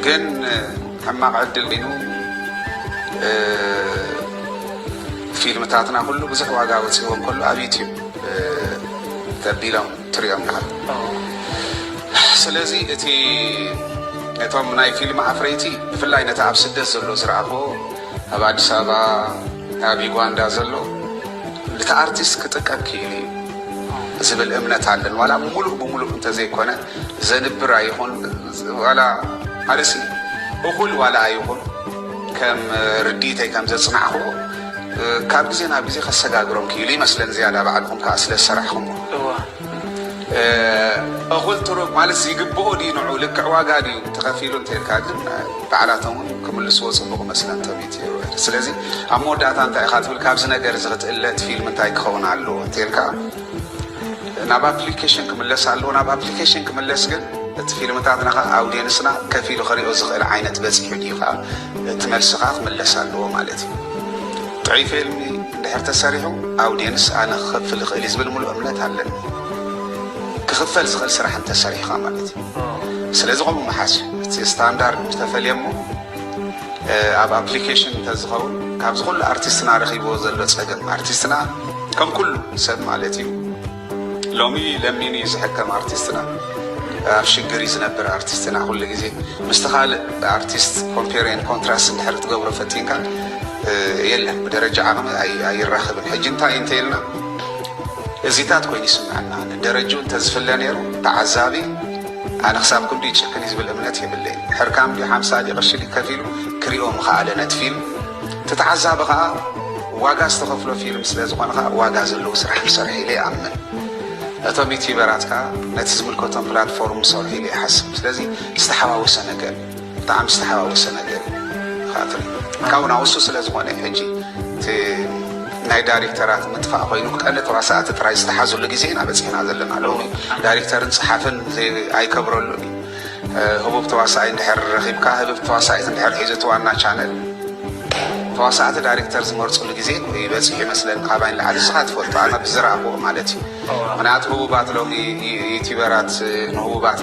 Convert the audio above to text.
ግን ሕማቕ ዕድል ኮይኑ ፊልምታትና ኩሉ ብዙሕ ዋጋ ወፂዎ እንከሎ ኣብ ዩትዩብ ተቢሎም ትሪኦም ኢኻ። ስለዚ እቲ እቶም ናይ ፊልም ኣፍረይቲ ብፍላይ ነቲ ኣብ ስደት ዘሎ ዝረኣኽዎ ኣብ ኣዲስ ኣበባ ኣብ ዩጋንዳ ዘሎ እቲ ኣርቲስት ክጥቀም ክኢሉ እዩ ዝብል እምነት ኣለን። ዋላ ሙሉእ ብሙሉእ እንተዘይኮነ ዘንብር ኣይኹን ዋላ ኣለሲ እኹል ዋላ ኣይኹን ከም ርድኢተይ ከም ዘፅናዕኽዎ ካብ ግዜ ናብ ግዜ ከሰጋግሮም ክኢሉ ይመስለን ዝያዳ ባዕልኹም ከዓ ስለ ዝሰራሕኹም እኹል ትሩብ ማለት ዝግብኦ ድዩ ንዑ ልክዕ ዋጋ ድዩ ተኸፊሉ እንተልካ ግን ባዕላቶም እውን ክምልስዎ ፅቡቅ መስለን ተሚት እዩ። ስለዚ ኣብ መወዳእታ እንታይ ኢኻ ትብል ካብዚ ነገር እዚ ክትእለት ፊልም እንታይ ክኸውን ኣለዎ እንተልካ ናብ ኣፕሊኬሽን ክምለስ ኣለዎ። ናብ ኣፕሊኬሽን ክምለስ ግን እቲ ፊልምታትና ከዓ ኣውዲየንስና ከፊሉ ክሪኦ ዝኽእል ዓይነት በፂሑ ድዩ ከዓ እቲ መልሲ ከዓ ክምለስ ኣለዎ ማለት እዩ። ጥዑይ ፊልም እንድሕር ተሰሪሑ ኣውዲየንስ ኣነ ክኸፍል ይኽእል እዩ ዝብል ሙሉእ እምነት ኣለኒ። ክኽፈል ዝኽእል ስራሕ እንተሰሪሕካ ማለት እዩ። ስለዚ ከምኡ ምሓዝ እቲ ስታንዳርድ እንተፈልየ እሞ ኣብ ኣፕሊኬሽን እንተዝኸውን ካብዚ ኩሉ ኣርቲስትና ረኺብዎ ዘሎ ፀገም ኣርቲስትና ከም ኩሉ ሰብ ማለት እዩ ሎሚ ለሚኑ እዩ ዝሕከም ኣርቲስትና ኣብ ሽግር እዩ ዝነብር ኣርቲስትና ኩሉ ግዜ ምስቲ ካልእ ኣርቲስት ኮምፔሬን ኮንትራስት እንድሕር ትገብሮ ፈቲንካ የለን ብደረጃ ዓቕሚ ኣይራኸብን ሕጂ እንታይ እንተኢልና እዚታት ኮይኑ ይስምዐና ደረጅኡ እንተዝፍለ ነይሩ ተዓዛቢ ኣነ ክሳብ ክንዱ ይጭክን እዩ ዝብል እምነት የብለይ ሕርካም ድዩ ሓምሳ ድዩ ቅርሺ ድዩ ከፊሉ ክሪኦ ምኸኣለ ነቲ ፊልም እቲ ተዓዛቢ ከዓ ዋጋ ዝተኸፍሎ ፊልም ስለ ዝኾነ ከዓ ዋጋ ዘለዎ ስራሕ ክሰርሕ ኢለ ይኣምን እቶም ዩቲበራት ከዓ ነቲ ዝምልከቶም ፕላትፎርም ክሰርሑ ኢለ ይሓስብ ስለዚ ዝተሓዋወሰ ነገር ብጣዕሚ ዝተሓዋወሰ ነገር እዩ ካብኡ ናውሱ ስለ ዝኾነ ሕጂ ናይ ዳይሬክተራት ምጥፋእ ኮይኑ ቀንዲ ተዋሳእቲ ጥራይ ዝተሓዝሉ ግዜ ኢና በፂሕና ዘለና ሎሚ ዳይሬክተርን ፀሓፍን ኣይከብረሉን እዩ ህቡብ ተዋሳኢ እንድሕር ረኺብካ ህብብ ተዋሳኢት እንድሕር ሒዙ እቲ ዋና ቻነል ተዋሳእቲ ዳይሬክተር ዝመርፅሉ ግዜ ይበፅሕ ይመስለኒ ካባይ ንላዕሊ ንስኻ ትፈልጦ ኣነ ብዝረኣኽዎ ማለት እዩ ምክንያቱ ህቡባት ሎሚ ዩቲበራት ንህቡባት